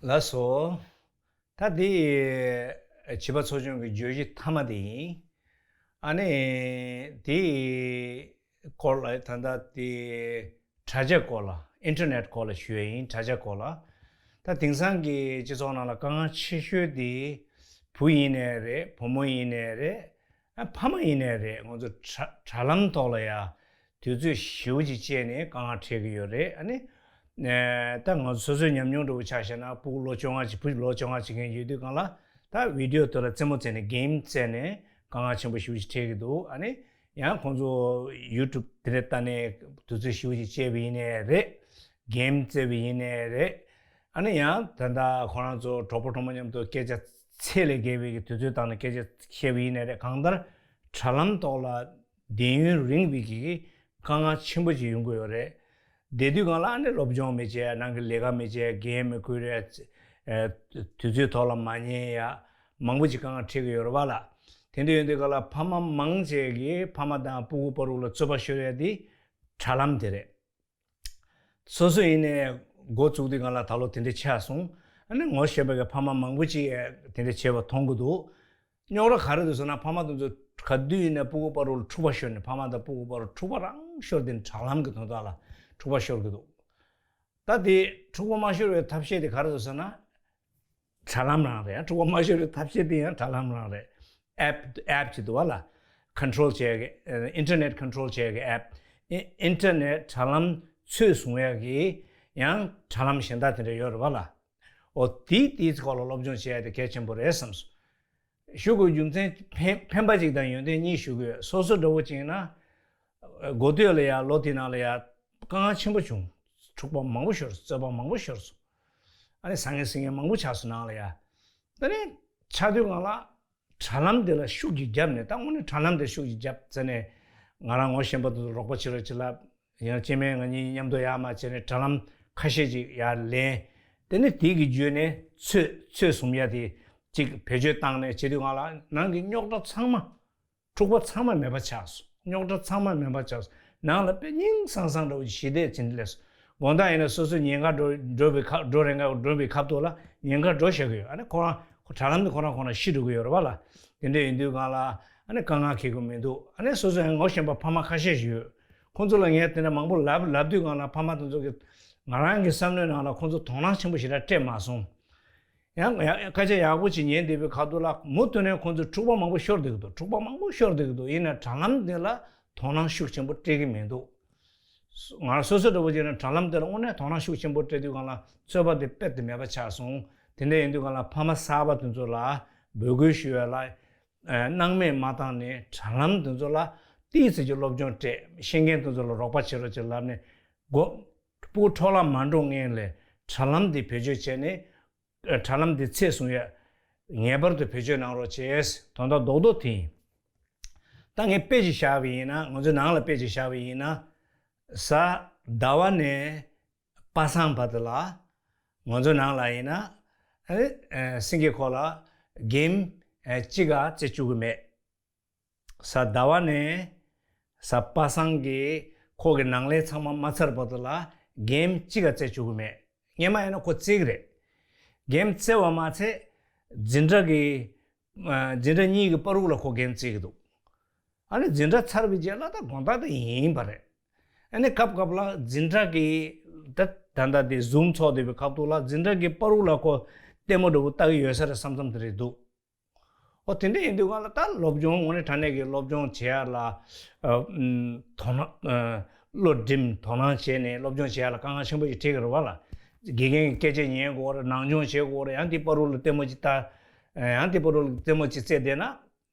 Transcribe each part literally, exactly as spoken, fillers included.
ལགས་སོ། ད་འདི་བྱིས་པ་ཚོགས་ཆུང་གི་བརྗོད་གཞི་མཐའ་མ་དེ་ཡིན། ཨ་ནི་དེའི་སྐོར་ལ་ད་ལྟ་དེ་དྲ་རྒྱ་སྐོར་ལ་ཨིན་ཊར་ནེཊ་སྐོར་ལ་ཞུ་ཡ་ཡིན། དྲ་རྒྱ་སྐོར་ལ། ད་དེང་སང་གི་སྤྱི་ཚོགས་ནང་ལ་དཀའ་ངལ་ཆེ་ཤོས་དེ་བུ་ཡིན་ནའི་རེད། བུ་མོ་ཡིན་ནའི་རེད། ཨ་ཕ་མ་ཡིན་ནའི་རེད། ང་ཚོ་དྲ་དྲ་ལམ་ཐོག་ལ་ཡ་དུས་ཚོད་ཞེ་པོ་ཅིག་སྤྱད་ནས་དཀའ་ངལ་འཕྲད་ཀྱི་ཡོད་རེད། ཨ་ནི་ཨེ་ད་ང་ཚོ་སོ་སོའི་ཉམས་མྱོང་འདྲ་བོ་ཆ་བཞག་ན། སྤུ་གུ་ལོ་བཅོ་ལྔ་ཅིག་བུ་ལོ་བཅོ་ལྔ་ཅིག་མཁན་ཡོད་དུས་སྒང་ལ་ད་བི་ཌི་ཡོ་དེ་ལ་རྩེད་མོ་རྩེ་ནས་གེམ་རྩེ་ནས་དཀའ་ངལ་ཆེན་པོ་ཞེ་པོ་ཅིག་འཕྲད་ཀྱི་འདུག་ཨ་ནི་ཡང་ཁོང་ཚོ་ཡུ་ཊུབ་དེ་འདྲ་ལྟ་ནས་དུས་ཚོད་ཞེ་པོ་ཅིག་སྤྱད་པ་ཡིན་ནའི་རེད། གེམ་རྩེ་བ་ཡིན་ནའི་རེད། ཨ་ནི་ཡང་ད་ལྟ་ཁོ་རང་ཚོ་གྲོགས་པོ་གྲོགས་མོ་མཉམ་དུ་སྐད་ཆ་ཚད་ལས་བརྒལ་བའི་གི་དུས་ཚོད་བཏང་ནས་སྐད་ཆ་བཤད་པ་ཡིན་ནའི་རེད། གང་ལྟར་དྲ་ལམ་ཐོག་ལ་བསྡད་ཡུན་རིང་བའི་གི་དཀའ་ངལ་ཆེན་པོ་ཅིག་ཡོང་གི་ཡོད་རེད། བསྡད་དུས་སྒང་ལ་ཨ་ནི་སློབ་སྦྱོང་མི་བྱེད། ནང་གི་ལས་ཀ་མི་བྱེད། གེམ་མི་ཁུར། ཨ་དུས་ཚོད་ཐོག་ལ་མ་ཉན་ཡ། མང་པོ་ཅིག་དཀའ་ངལ་འཕྲད་ཀྱི་ཡོད་རེད་པ་ལགས། དེ་འདྲ་ཡོད་དུས་སྒང་ལ་ཕ་མ་མང་ཆེ་གིས་ཕ་མ་དང་སྤུ་གུ་བར་དུ་ལ་རྩོད་པ་ཤོར་ཡ་དེ་དྲ་ལམ་དེ་རེད། སོ་སོ་ཡིན་ནའི་འགོ་བཙུགས་དུས་སྒང་ལ་ད་ལོ་དེ་འདྲ་ཆགས་སོང་། ཨ་ནི་ངོ་ཤེས་པའི་གི་ཕ་མ་མང་པོ་ཅིག་དེ་འདྲ་བྱས་པ་མཐོང་གི་འདུག་རྙོག་དྲ་ག་རེ་འདུག་ཟེར་ན། ཕ་མ་དེ་ཚོ་ག་དུས་ཡིན་ནའི་སྤུ་གུ་བར་དུ་ལ་འཁྲུག་པ་ཤོར་ནས། ཕ་མ་དང་སྤུ་གུ་བར་དུ་ལ་འཁྲུག་པ་རང་ཤོར་དེ་དྲ་ལམ་གི་དོན་དག་ལ་འཁྲུག་པ་ཤོར་གི་འདུག་ད་དེ་འཁྲུག་པ་མ་ཤོར་བའི་ཐབས་ཤེས་དེ་ག་རེ་འདུག་ཟེར་ན། དྲ་ལམ་རང་རེད། ཡང་འཁྲུག་པ་མ་ཤོར་བའི་ཐབས་ཤེས་དེ་ཡང་དྲ་ལམ་རང་རེད། ཨེབ་ཨེབ་ཅིག་འདུག་པ་ལགས། ཀོན་ཊོལ་བྱེད་ཀྱི། ཨིན་ཊར་ནེཊ་ཀོན་ཊོལ་བྱེད་ཀྱི་ཨེབ། ཨི་ཨིན་ཊར་ནེཊ་དྲ་ལམ་ཚོས་བཟུང་ཡག་གི་ཡང་དྲ་ལམ་གཞན་དག་དེ་འདྲ་ཡོད་རེད་པ་ལགས། འོ་དེའི་དེའི་སྐོར་ལ་སློབ་སྦྱོང་བྱེད་ཡ་དེ་གལ་ཆེན་པོ་རེད་བསམ་སོང་། ཞུ་དགོས་རྒྱུ་མཚན་ཕན་ཕན་པ་གཅིག་དང་ཡོན་ཏན་གཉིས་ཞུ་གི་ཡོད། སོ་སོ་འདྲ་བོ་ཅིག་ཡིན་ན། འགོ་སྟོད་ལ་ཡ་ལོ་དེ་ནང་ལ་ཡ་དཀའ་ངལ་ཆེན་པོ་བྱུང་། འཁྲུག་པ་མང་པོ་ཤོར་སོང་། རྩོད་པ་མང་པོ་ཤོར་སོང་། ཨ་ནི་ཟ་མཁན་ཟིང་མཁན་མང་པོ་ཆགས་སོང་ནང་ལ་ཡ། ད་ནི་ཆགས་དུས་སྒང་ལ་དྲ་ལམ་དེ་ལ་ཤུགས་ཀྱིས་བརྒྱབ་ནས། ད་དངོས་གནས་དྲ་ལམ་དེ་ཤུགས་ཀྱིས་བརྒྱབ་ཟེར་ནས། ང་རང་ངོ་ཤེས་པ་དེ་ཚོ་རོགས་པ་བྱེད་རོགས་བྱེད་ལབ། ཡང་སྐྱེ་དམན་ང་གཉིས་མཉམ་དུ་ཡར་མར་བྱས་ནས་དྲ་ལམ་ཁ་ཤས་ཅིག་ཡར་ལེན། དེ་ནས་དེ་གི་བརྒྱུད་ནས་ཚོས་ཚོས་བཟུང་ཡ་དེ་ཅིག་བེད་སྤྱོད་བཏང་ནས་བྱེད་དུས་སྒང་ལ་ནང་གི་རྙོག་དྲ་ཚང་མ། འཁྲུག་པ་ཚང་མ་མེད་པ་ཆགས་སོང་། རྙོག་དྲ་ཚང་མ་མེད་པ་ཆགས་སོང་། ནང་ལ་དཔེ་སྙིང་སང་སང་འདྲ་བོ་ཞི་བདེ་ཅིག་སླེབས་སོང་། དགོང་དག་ཡིན་ན་སོ་སོ་ཉལ་ཁར་འགྲོ་འགྲོ་བའི་ཁ་འགྲོ་རན་ཁ་འགྲོ་བའི་ཁ་ཐུག་ལ་ཉལ་ཁར་འགྲོ་བཞག་གི་ཡོད། ཨ་ནི་ཁོ་རང་ཁོ་དྲ་ལམ་དེ་ཁོ་རང་ཁོ་རང་ཤི་འགྲོ་གི་ཡོད་རེད་པ་ལགས། དེ་འདྲ་ཡིན་དུས་སྒང་ལ་ཨ་ནི་དཀའ་ངལ་འཁྱེར་དགོས་མི་འདུག་ཨ་ནི་སོ་སོ་ཡང་ངོ་ཤེས་པ་ཕ་མ་ཁ་ཤས་ཤིག་ཡོད། ཁོང་ཚོ་ལ་ངས་དེ་འདྲ་མང་པོ་ལབ་ལབ་དུས་སྒང་ལ་ཕ་མ་དེ་ཚོ་གིས་ང་རང་གི་བསམ་བློའི་ནང་ལ་ཁོང་ཚོ་དོ་སྣང་ཆེན་པོ་ཞེ་དྲག་སྤྲད་མ་སོང་། ཡང་ཡང་སྐད་ཆ་ཡག་པོ་ཅིག་ཉན་བསྡད་པའི་ཁ་ཐུག་ལ་མུ་མཐུད་ནས་ཁོང་ཚོ་འཁྲུག་པ་མང་པོ་ཤོར་བསྡད་ཀྱི་འདུག་འཁྲུག་པ་མང་པོ་ཤོར་བསྡད་ཀྱི་འདུག་ཡིན་ན་དྲ་ལམ་འདི་ལ་དོ་སྣང་ཤུགས་ཆེན་པོ་སྤྲད་ཀྱི་མི་འདུག་ང་རང་སོ་སོ་འདྲ་བོ་བྱས་ན་དྲ་ལམ་དེ་ལ་དངོས་གནས་དོ་སྣང་ཤུགས་ཆེན་པོ་སྤྲད་དུས་སྒང་ལ་རྩོད་པ་དེ་དཔེ་དེ་མེད་པ་ཆགས་སོང་། དེ་འདྲ་ཡིན་དུས་སྒང་ལ་ཕ་མ་གསར་པ་དེ་ཚོ་ལ་འབོད་སྐུལ་ཞུ་ཡ་ལ། ཨ་སྣང་མེད་མ་བཏང་ནས་དྲ་ལམ་དེ་ཚོ་ལ་ཏོག་ཙམ་གྱི་སློབ་སྦྱོང་སྤྲད། ཤེས་མཁན་དེ་ཚོ་ལ་རོགས་པ་བྱེད་རོགས་བྱེད་ལབ་ནས། སྒོ་སྤུ་གུ་འཕྲོ་བརླག་མ་འགྲོ་སྔོན་ལ་དྲ་ལམ་འདི་བེད་སྤྱོད་བྱས་ནས། ཨ་དྲ་ལམ་འདི་ཚད་བཟུང་ཡ་ངེས་པར་དུ་བེད་སྤྱོད་གནང་རོགས་བྱས། དོན་དག་རྡོག་རྡོག་དེ་ཡིན། ད་ངས་དཔེ་ཅིག་བཞག་པ་ཡིན་ན། ང་ཚོའི་ནང་ལ་དཔེ་ཅིག་བཞག་པ་ཡིན་ན། གཟའ་ཟླ་བ་ནས་པ་སངས་བར་དུ་ལ་ང་ཚོའི་ནང་ལ་ཡིན་ན། ཨ་ཨ་སེང་གེ་ཁོ་ལ་གེམ་ཨ་གཅིག་ག་རྩེ་བཅུག་གི་མེད། གཟའ་ཟླ་བ་ནས་གཟའ་པ་སངས་ཀྱི་ཁོ་གི་ནང་ལས་ཚང་མ་མ་ཚར་བར་དུ་ལ་གེམ་གཅིག་ག་རྩེ་བཅུག་གི་མེད། སྔོན་མ་ཡིན་ན་ཁོ་རྩེ་གི་རེད། གེམ་རྩེ་བ་མ་ཚད་འཛིན་གྲྭ་གི་ཨ་འཛིན་གྲྭ་གཉིས་ཀྱི་བར་དུ་ལ་ཁོ་གེམ་རྩེ་གི་འདུག་ཨ་ནི་འཛིན་གྲྭ་ཚར་བའི་རྗེས་ལ་ད་དགོང་དག་ད་ཡིན་པ་རེད། ཨ་ནི་སྐབས་སྐབས་ལ་འཛིན་གྲྭ་གི་ད་ད་ལྟ་དེ་ཟུམ་ཚོགས་བསྡད་པའི་སྐབས་དུ་ལ་འཛིན་གྲྭ་གི་བར་དུ་ལ་ཁོ་ལྟད་མོ་འདྲ་བོ་ལྟ་གི་ཡོད་ས་རེད་བསམ་བསམ་དེ་རེད་འདུག་འོ་དེ་འདྲ་ཡིན་དུས་སྒང་ལ་ད་སློབ་སྦྱོང་དངོས་གནས་དྲང་གནས་ཀྱི་སློབ་སྦྱོང་བྱེད་ཡ་ལ་ཨ་ཨམ་དོ་སྣང་ཨ་བློ་སྒྲིམ་དོ་སྣང་བྱས་ནས་སློབ་སྦྱོང་བྱེད་ཡ་ལ་དཀའ་ངལ་ཆེན་པོ་ཞིག་འཕྲད་ཀྱི་རེད་པ་ལགས། དགེ་རྒན་གྱི་སྐད་ཆ་ཉན་དགོས་རེད། ནང་སྦྱོང་བྱེད་དགོས་རེད། ཡང་དེའི་བར་དུ་ལ་ལྟད་མོ་ཅིག་ལྟ། ཡང་དེའི་བར་དུ་ལ་ལྟད་མོ་ཅིག་རྩེ་བསྡད་ན།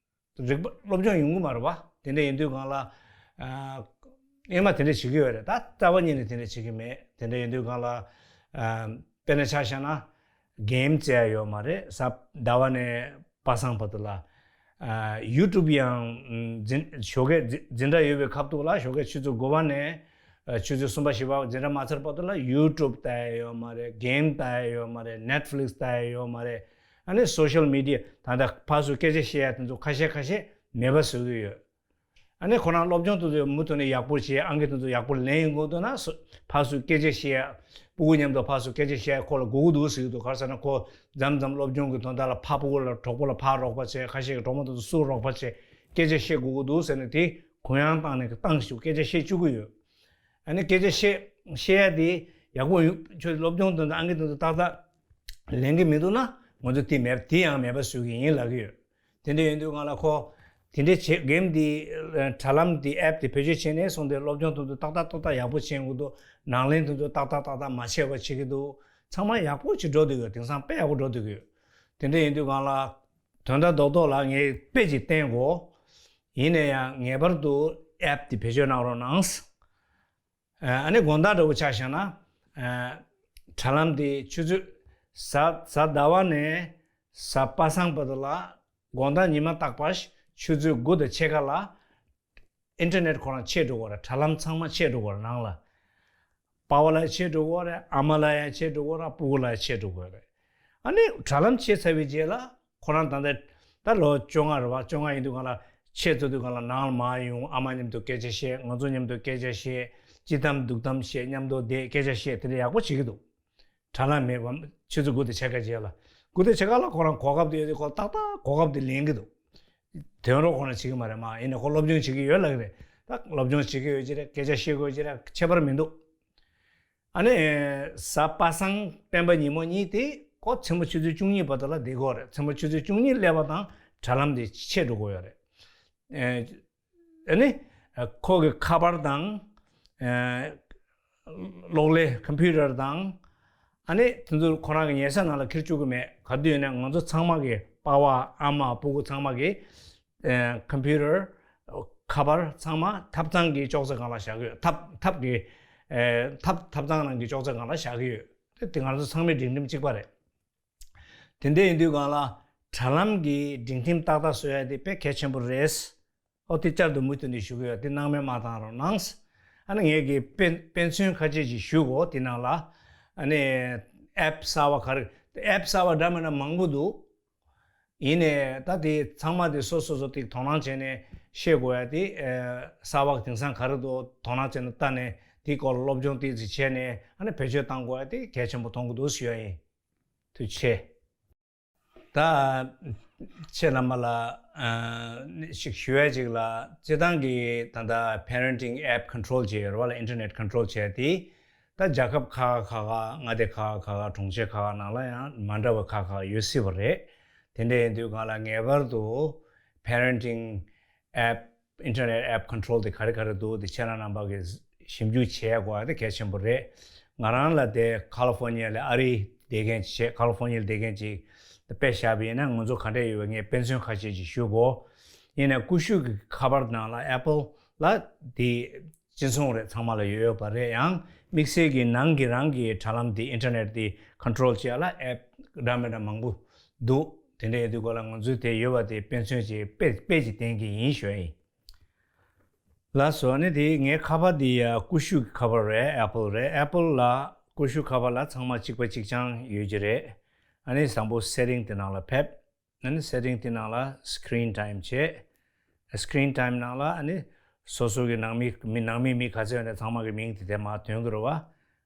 རིག་པ་སློབ་སྦྱོང་ཡོང་གི་མ་རེད་པ། དེ་འདྲ་ཡིན་དུས་སྒང་ལ་ཨ་སྔོན་མ་དེ་འདྲ་བྱེད་ཀྱི་ཡོད་རེད། ད་རྩ་བ་ཉིད་ནས་དེ་འདྲ་བྱེད་ཀྱི་མེད། དེ་འདྲ་ཡིན་དུས་སྒང་ལ་ཨ་དཔེར་ན་ཆ་བཞག་ན་གེམ་རྩེ་ཡ་ཡོད་མ་རེད། གཟའ་ཟླ་བ་ནས་པ་སངས་བར་དུ་ལ་ཨ་ཡུ་ཊུབ་ཡང་འཛིན་ཞོགས་ཀས་འཛིན་འཛིན་གྲྭ་ཡོད་པའི་སྐབས་དུ་ལ་ཞོགས་ཀས་ཆུ་ཚོད་དགུ་པ་ནས་ཨ་ཆུ་ཚོད་གསུམ་པ་བཞི་པ་འཛིན་གྲྭ་མ་ཚར་བར་དུ་ལ་ཡུ་ཊུབ་ལྟ་ཡ་ཡོད་མ་རེད། གེམ་ལྟ་ཡ་ཡོད་མ་རེད། ནེཊ་ཕི་ལིག་སི་ལྟ་ཡ་ཡོད་མ་རེད། ཨ་ནི་སོ་ཤལ་མི་ཌི་ཡ་ད་ལྟ་ཕར་ཚུར་སྐད་ཆ་བཤད་ཡ་དེ་ཚོ་ཁ་ཤས་ཁ་ཤས་མེད་པ་བཟོ་གི་ཡོད། ཨ་ནི་ཁོ་རང་སློབ་སྦྱོང་དེ་ཚོ་མུ་མཐུད་ནས་ཡག་པོ་བྱས། ཨང་ཀི་དེ་ཚོ་ཡག་པོ་ལེན་ཡོང་གི་འདུག་ན། སོ་ཕར་ཚུར་སྐད་ཆ་བཤད་ཡ། སྤུ་གུ་མཉམ་དུ་ཕར་ཚུར་སྐད་ཆ་བཤད་ཡ་ཁོ་ལ་དགོས་ཀྱི་འདུག་ཟེར་གྱི་འདུག་ག་རེ་ཟེར་ན། ཁོ་མཚམས་མཚམས་སློབ་སྦྱོང་གི་དོན་དག་ལ་ཕར་སྤུ་གུ་ལ་གྲོགས་པོ་ལ་ཕར་རོགས་པ་བྱས། ཁ་ཤས་ཀྱི་གྲོགས་མོ་དེ་ཚོ་སུ་རོགས་པ་བྱས། སྐད་ཆ་བཤད་དགོས་ཀྱི་འདུག་ཟེར་ནས་དེ་གུ་ཡངས་བཏང་ནས་བཏང་ཞིག་སྐད་ཆ་བཤད་བཅུག་གི་ཡོད། ཨ་ནི་སྐད་ཆ་བཤད་བཤད་ཡ་དེ་ཡག་པོ་ཡོད། ཁྱོད་སློབ་སྦྱོང་དོན་དུ་ཨང་ཀི་དོན་དུ་ཏག་ཏག་ལེན་གྱི་མི་འདུག་ན། ང་ཚོ་དེ་མེད། དེ་ཡང་མེད་པ་བཟོ་གི་ཡིན་ལབ་ཀྱི་ཡོད། དེ་འདྲ་ཡིན་དུས་སྒང་ལ་ཁོ་དེ་འདྲ་བྱེད། གེམ་དེ་དྲ་ལམ་དེ་ཨེབ་དེ་བེད་སྤྱོད་བྱས་ནས་བཟུང་སྟེ་སློབ་སྦྱོང་དོན་དུ་ཏག་ཏག་ཏག་ཏག་ཡག་པོ་བྱེད་ཀྱི་འདུག་ནང་ལེན་དོན་དུ་ཏག་ཏག་ཏག་ཏག་མ་བྱས་པ་བྱེད་ཀྱི་འདུག་ཚང་མ་ཡག་པོ་ཅིག་འགྲོ་བསྡད་ཡོད། དེང་སང་དཔེ་ཡག་པོ་འགྲོ་བསྡད་ཡོད། དེ་འདྲ་ཡིན་དུས་སྒང་ལ་དོན་དག་རྡོག་རྡོག་ལ་ངས་དཔེ་ཅིག་བསྟན་དགོས། ཡིན་ན་ཡང་ངེས་པར་དུ་ཨེབ་དེ་བེད་སྤྱོད་གནང་རོགས་གནང་། ཨ་ནི་དགོང་དག་འདྲ་བོ་ཆ་བཞག་ན། ཨ་དྲ་ལམ་དེ་ཆུ་ཚོད་གཟའ་གཟའ་ཟླ་བ་ནས་གཟའ་པ་སངས་བར་དུ་ལ། དགོང་དག་ཉི་མ་རྟག་པར་ཆུ་ཚོད་དགུ་དང་ཕྱེད་ཀ་ལ་ཨིན་ཊར་ནེཊ་ཁོ་རང་ཆད་འགྲོ་གི་རེད། དྲ་ལམ་ཚང་མ་ཆད་འགྲོ་གི་རེད། ནང་ལ་པ་ཕ་ལ་ཆད་འགྲོ་གི་རེད། ཨ་མ་ལ་ཡང་ཆད་འགྲོ་གི་རེད། སྤུ་གུ་ལ་ཡང་ཆད་འགྲོ་གི་རེད། ཨ་ནི་དྲ་ལམ་ཆད་ཚར་བའི་རྗེས་ལ་ཁོ་རང་ད་ལྟ་ད་ལོ་བཅོ་ལྔ་རེད་བ། བཅོ་ལྔ་ཡིན་དུས་སྒང་ལ་ཆད་ཚར་དུས་སྒང་ལ་ནང་ལ་མར་ཡོང་། ཨ་མ་མཉམ་དུ་སྐད་ཆ་བཤད། ང་ཚོ་མཉམ་དུ་སྐད་ཆ་བཤད། སྐྱིད་གཏམ་སྡུག་གཏམ་བཤད། མཉམ་དུ་བསྡད། སྐད་ཆ་བཤད། དེ་འདྲ་ཡག་པོ་བྱེད་ཀྱི་འདུག་དྲ་ལམ་མེད་པ་ཆུ་ཚོད་དགུ་དང་ཕྱེད་ཀ་རྗེས་ལ། དགུ་དང་ཕྱེད་ཀ་ལ་ཁོ་རང་གོ་སྐབས་དེ་ཡོད་དུས་ཁོ་ཏག་ཏག་གོ་སྐབས་དེ་ལེན་གྱི་འདུག་དོན་རོགས་ཁོ་རང་བྱེད་ཀྱི་མ་རེད་མ། ཡིན་ནའི་ཁོ་སློབ་སྦྱོང་བྱེད་ཀྱི་ཡོད་ལབ་ཀྱི་རེད། ད་སློབ་སྦྱོང་བྱེད་ཀྱི་ཡོད་ཀྱི་རེད། སྐད་ཆ་བཤད་དགོས་ཀྱི་རེད། ཁྱད་པར་མི་འདུག་ཨ་ནི་གཟའ་པ་སངས་སྤེན་པ་ཉིན་མོ་གཉིས་དེ་ཁོ་མཚན་མོ་ཆུ་ཚོད་བཅུ་གཉིས་བར་དུ་ལ་བསྡད་དགོས་རེད། མཚན་མོ་ཆུ་ཚོད་བཅུ་གཉིས་སླེབས་པ་དང་དྲ་ལམ་དེ་ཆད་འགྲོ་དགོས་ཡོད་རེད། ཨ་ནི་ཁོ་གི་ཁ་པར་དང་། གློག་ཀླད་ཀམ་པུ་ཊར་དང་། ཨ་ནི་དེ་ཚོ་ཁོ་རང་གི་ཉལ་ས་ནང་ལ་འཁྱེར་བཅུག་གི་མེད། ག་དུས་ཡིན་ན་ང་ཚོ་ཚང་མ་གི་པ་ཕ་ཨ་མ་སྤུ་གུ་ཚང་མ་གི་ཨ་ཀམ་པུ་ཊར་ཁ་པར་ཚང་མ་ཐབ་ཚང་གི་ཅོག་ཙེ་སྒང་ལ་བཞག་གི་ཡོད། ཐབ་ཐབ་ཀྱི་ཨ་ཐབ་ཐབ་ཚང་ནང་གི་ཅོག་ཙེ་སྒང་ལ་བཞག་གི་ཡོད། དེ་དེ་ང་ཚོ་ཚང་མའི་སྒྲིག་ཁྲིམས་གཅིག་པ་རེད། དེ་འདྲ་ཡིན་དུས་སྒང་ལ་དྲ་ལམ་གྱི་སྒྲིག་ཁྲིམས་ཏག་ཏག་བཟོ་ཡ་དེ་དཔེ་གལ་ཆེན་པོ་རེད། ཨོ་དེ་བསྐྱར་དུ་མུ་མཐུད་ནས་ཞུ་གི་ཡོད། དེ་སྣང་མེད་མ་བཏང་རོགས་གནང་། ཨ་ནི་ངས་ཀྱི་དཔེ་དཔེ་མཚོན་ཁ་ཤས་ཅིག་ཞུ་གོ་དེ་ནང་ལ། ཨ་ནི་ཨེབ་གསར་བ་ག་རེ། ཨེབ་གསར་བ་འདྲ་མི་འདྲ་མང་པོ་འདུག་ཡིན་ནའི་ད་དེ་ཚང་མ་དེ་སོ་སོ་སོ་དེ་དོ་སྣང་བྱས་ནས་ཤེས་དགོས་ཡ་དེ། ཨ་གསར་བ་དེང་སང་ག་རེ་འདུག་དོ་སྣང་བྱས་ནས་ལྟ་ནས་དེའི་སྐོར་ལ་སློབ་སྦྱོང་ཏོག་ཙམ་བྱས་ནས་ཨ་ནི་བེད་སྤྱོད་བཏང་དགོས་ཡ་དེ་གལ་ཆེན་པོ་མཐོང་གི་འདུག་ཞུ་ཡ་ཡིན། ཐུགས་རྗེ་ཆེ། ད་ཁྱེད་རྣམ་པ་ལ་ཨ་ཞིག་ཞུ་ཡ་ཅིག་ལ། སྤྱིར་བཏང་གི་ད་ལྟ་Parenting App Control བྱས་ཡོད་རེད་བ་ལ། Internet Control བྱས་དེ་ད་རྒྱལ་ཁབ་ཁག་ཁག་ཁག་མངའ་སྡེ་ཁག་ཁག་གྲོང་ཁྱེར་ཁག་ནང་ལ་ཡང་མ་འདྲ་བ་ཁག་ཁག་ཡོད་སྲིད་པ་རེད། དེ་འདྲ་ཡིན་དུས་སྒང་ལ་ངེས་པར་དུ་Parenting App Internet App Control དེ་ག་རེ་ག་རེ་འདུག་དེ་ཁྱེད་རང་རྣམ་པ་གིས་ཞིབ་འཇུག་བྱེད་དགོས་པ་དེ་གལ་ཆེན་པོ་རེད། ང་རང་ལ་དེ་ཁ་ལི་ཧྥོ་ནི་ཡ་ལ་ཨ་རི་བསྡད་མཁན་བྱས། ཁ་ལི་ཧྥོ་ནི་ཡ་ལ་བསྡད་མཁན་ཅིག་དཔེ་བཞག་པ་ཡིན་ན་ང་ཚོ་ག་འདྲ་ཡོད་པ་ངས་དཔེ་མཚོན་ཁ་ཤས་ཅིག་ཞུ་དགོས། ཡིན་ནའི་ཀུ་ཤུ་གི་ཁ་པར་ནང་ལ་Apple ལ་དེ་སྤྱི་མཚུངས་རེད། ཚང་མ་ལ་ཡོད་ཡོད་པ་རེད། ཡང་དམིགས་བསལ་གྱི་ནང་གི་རང་གི་དྲ་ལམ་དེ་Internet དེ་Control བྱེད་ཡ་ལ་ཨེབ་འདྲ་མི་འདྲ་མང་པོ་འདུག་དེ་འདྲ་ཡོད་དུས་སྐོར་ལ་ང་ཚོས་དེ་ཡོད་པ་དེ་དཔེ་མཚོན་ཅིག་དཔེ་དཔེ་ཅིག་བསྟན་གྱི་ཡིན་ཞུ་ཡ་ཡིན། ལགས་སོ། ཨ་ནི་དེ་ངའི་ཁ་པར་འདི་ཡ་ཀུ་ཤུ་གི་ཁ་པར་རེད། Apple རེད། Apple ལ་ཀུ་ཤུ་ཁ་པར་ལ་ཚང་མ་གཅིག་པ་གཅིག་རྐྱང་ཡོད་ཀྱི་རེད། ཨ་ནི་བཟང་པོ་Setting དེ་ནང་ལ་ཕེབས། ཨ་ནི་Setting དེ་ནང་ལ་Screen Time བྱས། Screen Time ནང་ལ་ཨ་ནི་སོ་སོ་གི་ནང་མི་མི་ནང་མི་མི་ག་ཚོད་ཡོད་ན་ཚང་མ་གི་མིང་དེ་དེ་མར་ཐོན་གི་རེད་བ།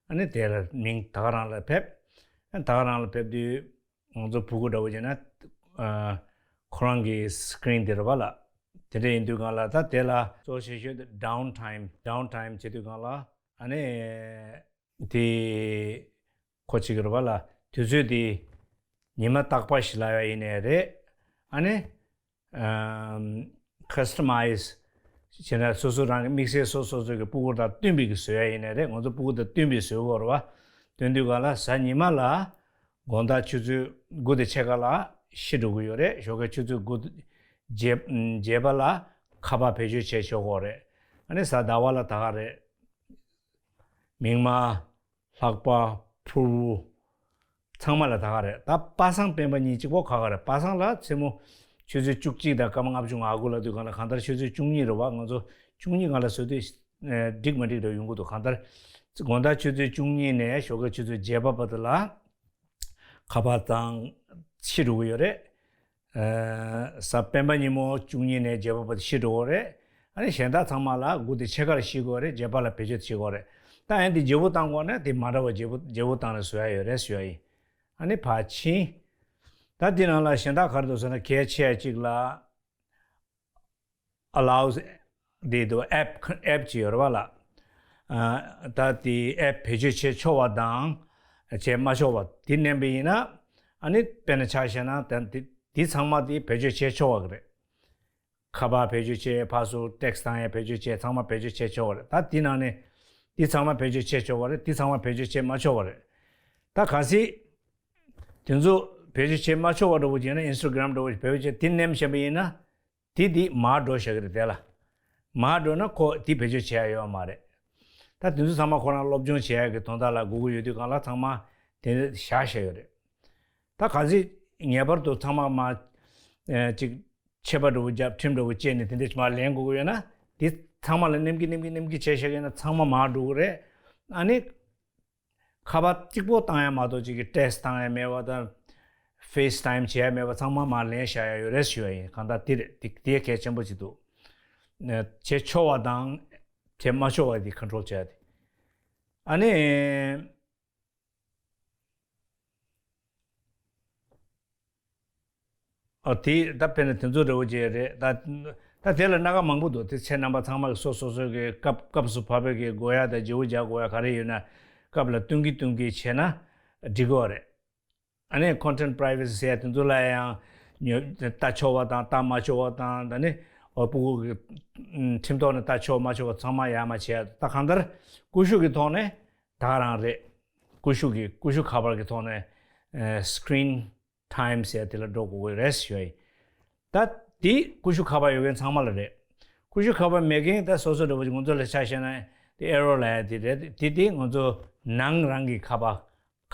ཨ་ནི་དེ་ལ་མིང་ད་ག་རང་ལ་ཕེབས། ཨ་ནི་ད་ག་རང་ལ་ཕེབས་དུས་ང་ཚོ་ཕྲུ་གུ་འདྲ་བོ་བྱས་ན་ཨ་ཁོ་རང་གི་Screen དེ་རེད་བ་ལ། དེ་འདྲ་ཡིན་དུས་སྒང་ལ་ད་དེ་ལ་གཙོ་ཆེ་ཤོས་དེ་Downtime Downtime བྱེད་དུས་སྒང་ལ་ཨ་ནི་དེ་ཁོ་གཅིག་རེད་བ་ལ། དུས་ཚོད་དེ་ཉི་མ་རྟག་པར་ཞིག་ལབ་ཡ་ཡིན་ནའི་རེད། ཨ་ནི་ཨམ་Customize བྱས་ན་སོ་སོ་རང་གི་དམིགས་བསལ་སོ་སོ་སོ་གི་ཕྲུ་གུ་དང་བསྟུན་པའི་གི་བཟོ་ཡ་ཡིན་ནའི་རེད། ང་ཚོ་ཕྲུ་གུ་དང་བསྟུན་པའི་བཟོ་དགོས་རེད་བ། སྟོན་དུས་སྒང་ལ་གཟའ་ཉི་མ་ལ་དགོང་དག་ཆུ་ཚོད་དགུ་དང་ཕྱེད་ཀ་ལ་ཤི་འགྲོ་གི་ཡོད་རེད། ཞོགས་ཀའི་ཆུ་ཚོད་དགུ་བརྗེད་བརྗེད་པ་ལ་ཁ་པར་བེད་སྤྱོད་བྱས་ཆོག་གི་རེད། ཨ་ནི་གཟའ་ཟླ་བ་ལ་ད་ག་རེད། མིག་དམར། ལྷག་པ། ཕུར་བུ། ཚང་མ་ལ་ད་ག་རེད། ད་པ་སངས་སྤེན་པ་གཉིས་གཅིག་པོ་ག་ག་རེད། པ་སངས་ལ་མཚན་མོ་ཆུ་ཚོད་བཅུ་གཅིག་དང་སྐར་མ་ལྔ་བཅུ་ང་དགུ་ལ་དུས་སྒང་ལ་གང་ལྟར་ཆུ་ཚོད་བཅུ་གཉིས་རེད་བ། ང་ཚོ་བཅུ་གཉིས་སྒང་ལ་བཟོ་དུས་ཨ་འགྲིག་མ་འགྲིག་འདྲ་ཡོང་གི་འདུག་གང་ལྟར་དགོང་དག་ཆུ་ཚོད་བཅུ་གཉིས་ནས་ཞོགས་ཀའི་ཆུ་ཚོད་བརྒྱད་པ་བར་དུ་ལ་ཁ་པར་བཏང་ཤི་འགྲོ་གི་ཡོད་རེད། ཨ་གཟའ་སྤེན་པ་ཉིན་མོ་བཅུ་གཉིས་ནས་བརྒྱད་པ་བར་དུ་ཤི་འགྲོ་གི་རེད། ཨ་ནི་གཞན་དག་ཚང་མ་ལ་སྒུག་དེ་ཕྱེད་ཀར་ཤེས་དགོས་རེད། རྗེས་ཕར་ལ་བེད་སྤྱོད་བྱེད་དགོས་རེད། ད་ཨ་ནི་དེ་བརྗེ་པོ་བཏང་དགོས་ན་དེ་མ་འདྲ་བ་བརྗེ་པོ་བརྗེ་པོ་བཏང་ནས་བཟོ་ཡ་ཡོད་རེད་ཞུ་ཡ་ཡིན། ཨ་ནི་ཕར་ཕྱིན། ད་དེ་ནང་ལ་གཞན་དག་ག་རེ་འདུག་ཟེར་ན། གལ་ཆེ་ཡ་གཅིག་ལ་allows དེ་འདུག app app ཅིག་ཡོད་རེད་བ་ལ། ཨ། ད་དེ་app བེད་སྤྱོད་བྱེད་ཆོག་པ་དང་བྱེད་མ་ཆོག་པ་དེ་མནན་པ་ཡིན་ན། ཨ་ནི་དཔེར་ན་ཆ་བཞག་ན་ད་དེ་དེ་ཚང་མ་དེ་བེད་སྤྱོད་བྱེད་ཆོག་པ་རེད། ཁ་པར་བེད་སྤྱོད་བྱེད། ཕར་ཚུར་text བཏང་ཡ་བེད་སྤྱོད་བྱེད། ཚང་མ་བེད་སྤྱོད་བྱེད་ཆོག་པ་རེད། ད་དེ་ནང་ནས་དེ་ཚང་མ་བེད་སྤྱོད་བྱེད་ཆོག་པ་རེད། དེ་ཚང་མ་བེད་སྤྱོད་བྱེད་མ་ཆོག་པ་རེད། ད་གལ་སྲིད་དེ་ཚོ་བེད་སྤྱོད་བྱེད་མ་ཆོག་པ་འདྲ་བོ་བྱས་ན། Instagram འདྲ་བོ་བེད་སྤྱོད་དེ་མནན་བཞག་པ་ཡིན་ན། དེ་དེ་མར་འགྲོ་བཞག་གི་རེད། དེ་ལ་མར་འགྲོ་ན་ཁོ་དེ་བེད་སྤྱོད་བྱེད་ཡ་ཡོད་མ་རེད། ད་དེ་ཚོ་ཚང་མ་ཁོ་རང་སློབ་སྦྱོང་བྱེད་ཡ་གི་དོན་དག་ལ་སྒུག་གི་ཡོད་དུས་སྒང་ལ་ཚང་མ་དེ་འདྲ་བཞག་བཞག་ཡོད་རེད། ད་གལ་སྲིད་ངེས་པར་དུ་ཚང་མ་མར་ཨེ་ཅིག་ཆད་པ་འདྲ་བོ་བརྒྱབ། ཁྲིམས་འདྲ་བོ་བཅད་ནས་དེ་འདྲ་མར་ལེན་དགོས་ཀྱི་ཡོད་ན། དེ་ཚང་མ་ལ་མནན་གྱི་མནན་གྱི་མནན་གྱི་བྱས་བཞག་གི་ཡོད་ན་ཚང་མ་མར་འགྲོ་གི་རེད། ཨ་ནི་ཁ་པར་གཅིག་པོ་བཏང་ཡ་མ་གཏོགས་ཅིག་གི་text བཏང་ཡ་མེད་པ་དང་། FaceTime བྱེད་ཡ་མེད་པ་ཚང་མ་མར་ལེན་བཞག་ཡ་ཡོད་རེད་ཞུ་ཡ་ཡིན། གང་ལྟར་དེ་རེད། དེ་དེ་གལ་ཆེན་པོ་ཅིག་འདུག་བྱེད་ཆོག་པ་དང་བྱེད་མ་ཆོག་པ་དེ་control བྱེད་ཡ་དེ། ཨ་ནི། ཨ། དེ་ད་དཔེར་ན་དེ་ཚོ་འདྲ་བོ་ཅིག་རེད། ད་ད་དེ་ལ་སྣ་ཁ་མང་པོ་འདུག་དེ་ཚོ་རྣམ་པ་ཚང་མ་གི་སོ་སོ་སོ་གི་སྐབས་སྐབས་སུ་བབས་པའི་གི་དགོས་ཡ་དང་བརྗེ་པོ་རྒྱག་དགོས་ཡ་ག་རེ་ཡོད་ན་སྐབས་ལ་བསྟུན་གྱིན་བསྟུན་གྱིན་བྱས་ན་འགྲིག་གི་རེད། ཨ་ནི་content privacy ཟེར་ཡ་དེ་ཚོ་ལ་ཡང་ཉོ་ལྟ་ཆོག་པ་དང་ལྟ་མ་ཆོག་པ་དང་། ད་ནི་འོ་སྤུ་གུ་གི་ཁྲིམས་ཐོག་ནས་ལྟ་ཆོག་མ་ཆོག་པ་ཚང་མ་ཡར་མར་བྱས་ཡ། ད་གང་ལྟར་ཀུ་ཤུ་གི་ཐོག་ནས་ད་རང་རེད། ཀུ་ཤུ་གི་ཀུ་ཤུ་ཁ་པར་གི་ཐོག་ནས་ཨ་screen time ཟེར་ཡ་དེ་ལ་འགྲོ་དགོས་ཀྱི་རེད་ཞུ་ཡ་ཡིན། ད་དེ་ཀུ་ཤུ་ཁ་པར་ཡོད་མཁན་ཚང་མ་ལ་རེད། ཀུ་ཤུ་ཁ་པར་མེད་མཁན་ད་སོ་སོ་འདྲ་བོ་ཅིག་ང་ཚོ་ལ་ཆ་བཞག་ན་དེ་error ལབ་ཡ་དེ་རེད། དེ་དེ་ང་ཚོ་ནང་རང་གི་ཁ་པར་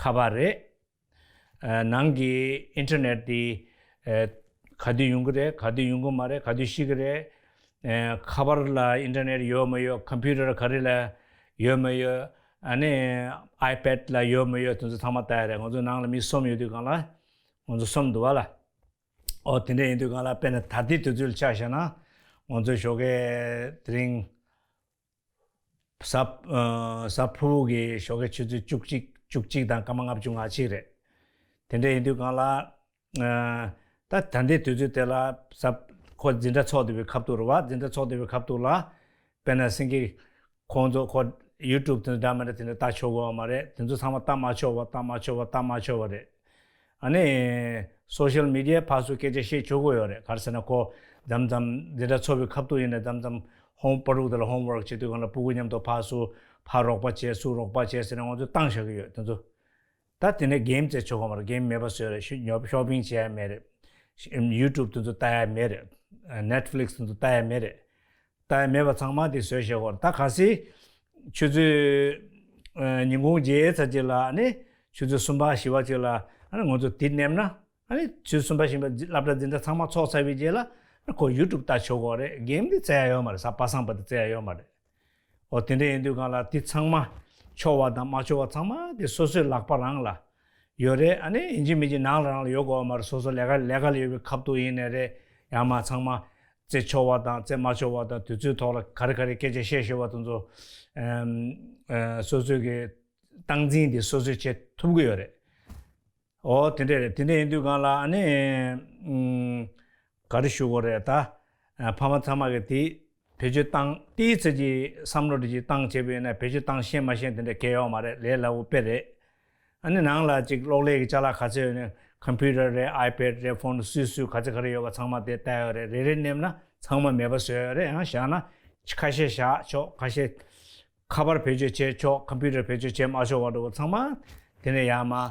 ཁ་པར་རེད། ཨ། ནང་གི་internet དེ་ཨ་ག་དུས་ཡོང་གི་རེད། ག་དུས་ཡོང་གི་མ་རེད། ག་དུས་ཤི་གི་རེད། ཨ། ཁ་པར་ལ་internet ཡོད་མ་ཡོད། computer ག་རེ་ལ་ཡོད་མ་ཡོད། ཨ་ནི་iPad ལ་ཡོད་མ་ཡོད། དེ་ཚོ་ཚང་མ་ལྟ་ཡ་རེད། ང་ཚོ་ནང་ལ་མི་གསུམ་ཡོད་དུས་སྒང་ལ། ང་ཚོ་གསུམ་འདུག་བ་ལ། ཨོ་དེ་འདྲ་ཡིན་དུས་སྒང་ལ་དཔེར་ན་ད་ལྟའི་དུས་ཚོད་ལ་ཆ་བཞག་ན་ང་ཚོ་ཞོགས་ཀས་དེ་རིང་གཟའ་ཨ་གཟའ་ཕུར་བུ་གི་ཞོགས་ཀས་ཆུ་ཚོད་བཅུ་གཅིག་བཅུ་གཅིག་དང་སྐར་མ་ལྔ་བཅུ་ང་གཅིག་རེད། དེ་འདྲ་ཡིན་དུས་སྒང་ལ་ཨ་ད་ད་ལྟའི་དུས་ཚོད་དེ་ལ་གཟའ་ཁོ་འཛིན་གྲྭ་ཚོགས་བསྡད་པའི་ཁ་ཐུག་རེད་བ། འཛིན་གྲྭ་ཚོགས་བསྡད་པའི་ཁ་ཐུག་ལ། དཔེར་ན་སེང་གེ་ཁོང་ཚོ་ཁོ་YouTube དེ་འདྲ་མི་འདྲ་དེ་འདྲ་ལྟ་ཆོག་གི་ཡོད་མ་རེད། དེ་ཚོ་ཚང་མ་ལྟ་མ་ཆོག་པ་ལྟ་མ་ཆོག་པ་ལྟ་མ་ཆོག་པ་རེད། ཨ་ནི་social media ཕར་ཚུར་སྐད་ཆ་བཤད་ཆོག་གི་ཡོད་རེད། ག་རེ་ཟེར་ན་ཁོ་མཚམས་མཚམས་འཛིན་གྲྭ་ཚོགས་པའི་ཁ་ཐུག་ཡིན་ན་མཚམས་མཚམས་ཧོམ་པ་ཕྲུག་དེ་ལ་homework བྱེད་དུས་སྒང་ལ་སྤུ་གུ་མཉམ་དུ་ཕར་ཚུར་ཕར་རོགས་པ་བྱས་ཚུར་རོགས་པ་བྱས་ཟེར་ནས་ང་ཚོས་བཏང་བཞག་གི་ཡོད། དེ་ཚོ་ད་དེ་ནས་game རྩེད་ཆོག་གི་མ་རེད། game མེད་པ་བཟོས་རེད། ཤོ་shopping བྱེད་ཡ་མེད་རེད། YouTube དེ་ཚོ་ལྟ་ཡ་མེད་རེད། Netflix དེ་ཚོ་ལྟ་ཡ་མེད་རེད། ལྟ་ཡ་མེད་པ་ཚང་མ་དེ་བཟོས་བཞག་གི་ཡོད་རེད། ད་གལ་སྲིད་ཆུ་ཚོད་ཨ་ཉིན་གུང་བརྗེས་ཚར་རྗེས་ལ་ཨ་ནི་ཆུ་ཚོད་གསུམ་པ་བཞི་པ་ཅིག་ལ་ཨ་ནི་ང་ཚོ་དེ་མནན་ན། ཨ་ནི་ཆུ་ཚོད་གསུམ་པ་བཞི་པ་སློབ་གྲྭ་འཛིན་གྲྭ་ཚང་མ་ཚོགས་ཚར་བའི་རྗེས་ལ་ཨ་ནི་ཁོ་YouTube ལྟ་ཆོག་གི་ཡོད་རེད། game དེ་རྩེ་ཡ་ཡོད་མ་རེད། གཟའ་པ་སངས་པ་དེ་རྩེ་ཡ་ཡོད་མ་རེད། འོ་དེ་འདྲ་ཡིན་དུས་སྒང་ལ་དེ་ཚང་མ་ཆོག་པ་དང་མ་ཆོག་པ་ཚང་མ་དེ་སོ་སོའི་ལག་པ་རང་ལ་ཡོད་རེད། ཨ་ནི་ཡིན་གཅིག་མིན་གཅིག་ནང་ལ་རང་ལ་ཡོད་དགོས་པ་མ་རེད། སོ་སོ་ལས་ཀ་ལས་ཀ་ལ་ཡོད་པའི་ཁ་ཐུག་ཡིན་ནའི་རེད། ཡང་མ་ཚང་མ་རྩེ་ཆོག་པ་དང་རྩེ་མ་ཆོག་པ་དང་དུས་ཚོད་ཐོག་ལ་ག་རེ་ག་རེ་སྐད་ཆ་བཤད་ཤེས་པ་དེ་ཚོ་ཨམ་ཨ་སོ་སོའི་གི་སྟངས་འཛིན་དེ་སོ་སོས་བྱེད་ཐུབ་ཀྱི་ཡོད་རེད། འོ་དེ་འདྲ་རེད། དེ་འདྲ་ཡིན་དུས་སྒང་ལ་ཨ་ནི་ཨུམ་ག་རེ་ཞུ་དགོས་རེད། ད་ཨ་ཕ་མ་ཚང་མ་གི་དེ་བེད་སྤྱོད་བཏང་། ཏོག་ཙམ་ཅིག་བསམ་བློ་འདྲ་ཅིག་བཏང་བྱས་པ་ཡིན་ན་བེད་སྤྱོད་བཏང་ཤེས་མ་ཤེས་དེ་འདྲ་གལ་ཡོད་མ་རེད། ལས་སླ་པོ་དཔེ་རེད། ཨ་ནི་ནང་ལ་ཅིག་གློག་ཀླད་ཀྱི་ཅ་ལག་ག་ཚད་ཡོད་ན་computer རེད། iPad རེད། phone སུས་སུས་ག་ཚད་ག་རེ་ཡོད་པ་ཚང་མ་དེ་ལྟ་ཡོད་རེད། རེ་རེ་མནན་ན་ཚང་མ་མེད་པ་བཟོས་ཡོད་རེད། ཡང་བཞག་ན་ཁ་ཤས་བཞག་ཆོག་ཁ་ཤས་ཁ་པར་བེད་སྤྱོད་བྱས་ཆོག computer བེད་སྤྱོད་བྱས་མ་ཆོག་པ་འདྲ་པོ་ཚང་མ་དེ་ནས་ཡར་མར་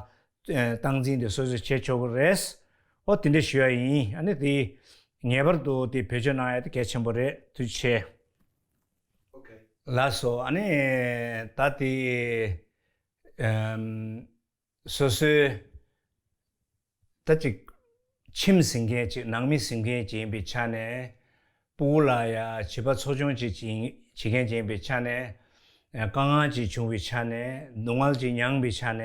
ཨེ་སྟངས་འཛིན་དེ་སོ་སོས་བྱེད་ཆོག་གི་རེད། ཨོ་དེ་འདྲ་ཞུ་ཡ་ཡིན། ཨ་ནི་དེ་ངེས་པར་དུ་དེ་བེད་སྤྱོད་གནང་ཡ་དེ་གལ་ཆེན་པོ་རེད། ཐུགས་རྗེ་ཆེ། ལགས་སོ། ཨ་ནི་ད་དེ་ཨམ་སོ་སོའི་ད་ཅིག་ཁྱིམ་ཟིན་མཁན་ཅིག་ནང་མི་ཟིན་མཁན་ཅིག་ཡིན་པའི་ཆ་ནས། སྤུ་གུ་ལ་ཡ་བྱིས་པ་འཚོ་སྐྱོང་ཅིག་བྱེད་བྱེད་མཁན་ཅིག་ཡིན་པའི་ཆ་ནས། དཀའ་ངལ་ཅིག་བྱུང་བའི་ཆ་ནས། སྡུག་བསྔལ་ཅིག་མྱངས་པའི་ཆ་ནས།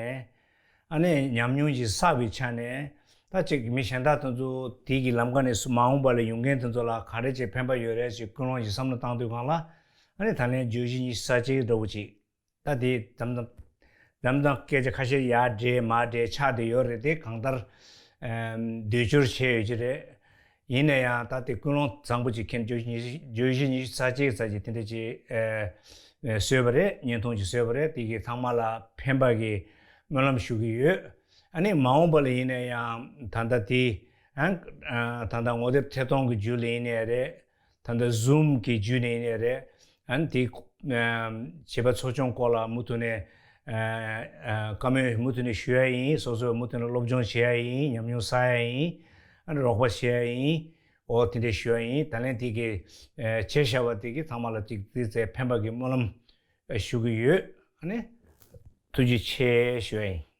ཨ་ནི་ཉམས་མྱོང་ཅིག་བསགས་པའི་ཆ་ནས། ད་ཅིག་མི་གཞན་དག་དེ་ཚོ་དེ་གི་ལམ་ཀ་ནས་མ་འོངས་པ་ལ་ཡོང་མཁན་དེ་ཚོ་ལ་ག་རེ་ཅིག་ཕན་པ་ཡོད་རེད་ཅིག་ཀུན་སློང་ཞིག་བསམ་བློ་བཏང་དུས་སྒང་ལ། ཨ་ནི་ད་ལན་བརྗོད་གཞི་ཉི་ཤུ་རྩ་གཅིག་འདྲ་བོ་ཅིག་ད་དེ་དམ་དམ་དམ་དམ་སྐད་ཆ་ཁ་ཤས་ཡར་འདྲེས་མར་འདྲེས་ཆགས་བསྡད་ཡོད་རེད། དེ་གང་ལྟར་ཨམ་བསྡུས་སྦྱོར་བྱས་ཡོད་ཀྱི་རེད། ཡིན་ན་ཡང་ད་དེ་ཀུན་སློང་བཟང་པོ་ཅིག་མཁྱེན། བརྗོད་གཞི་ཉི་ཤུ་རྩ་གཅིག་ཙམ་ཅིག་དེ་འདྲ་ཅིག་ཨ་ཨ་བཟོས་པ་རེད། བརྙན་ཐུང་ཅིག་བཟོས་པ་རེད། དེ་གིས་ཚང་མ་ལ་ཕན་པ་གི་སྨོན་ལམ་ཞུ་གི་ཡོད། ཨ་ནི་མ་འོངས་པ་ལ་ཡིན་ན་ཡང་ད་ལྟ་དེ་ཨ་ཨ་ད་ལྟ་ངོ་དེབ་ཐད་གཏོང་གི་བརྒྱུད་ལ་ཡིན་ནའི་རེད། ད་ལྟ་Zoom་གི་བརྒྱུད་ནས་ཡིན་ནའི་རེད། ཨ་ནི་དེ་ཨ་བྱིས་པ་འཚོ་སྐྱོང་སྐོར་ལ་མུ་མཐུད་ནས་ཨ་ཨ་བཀའ་མོལ་མུ་མཐུད་ནས་ཞུ་ཡ་ཡིན། སོ་སོས་མུ་མཐུད་ནས་སློབ་སྦྱོང་བྱེད་ཡ་ཡིན། ཉམས་མྱོང་བསགས་ཡ་ཡིན། ཨ་ནི་རོགས་པ་བྱེད་ཡ་ཡིན། འོ་དེ་འདྲས་ཞུ་ཡ་ཡིན། ད་ལན་དེ་གི་ཨ་བྱས་བཞག་པ་དེ་གིས་ཚང་མ་ལ་ཅིག་དེ་ཚོའི་ཕན་པ་གི་སྨོན་ལམ་ཨ་ཞུ་གི་ཡོད། ཨ་ནི་ཐུགས་རྗེ་ཆེ་ཞུ་ཡ་ཡིན།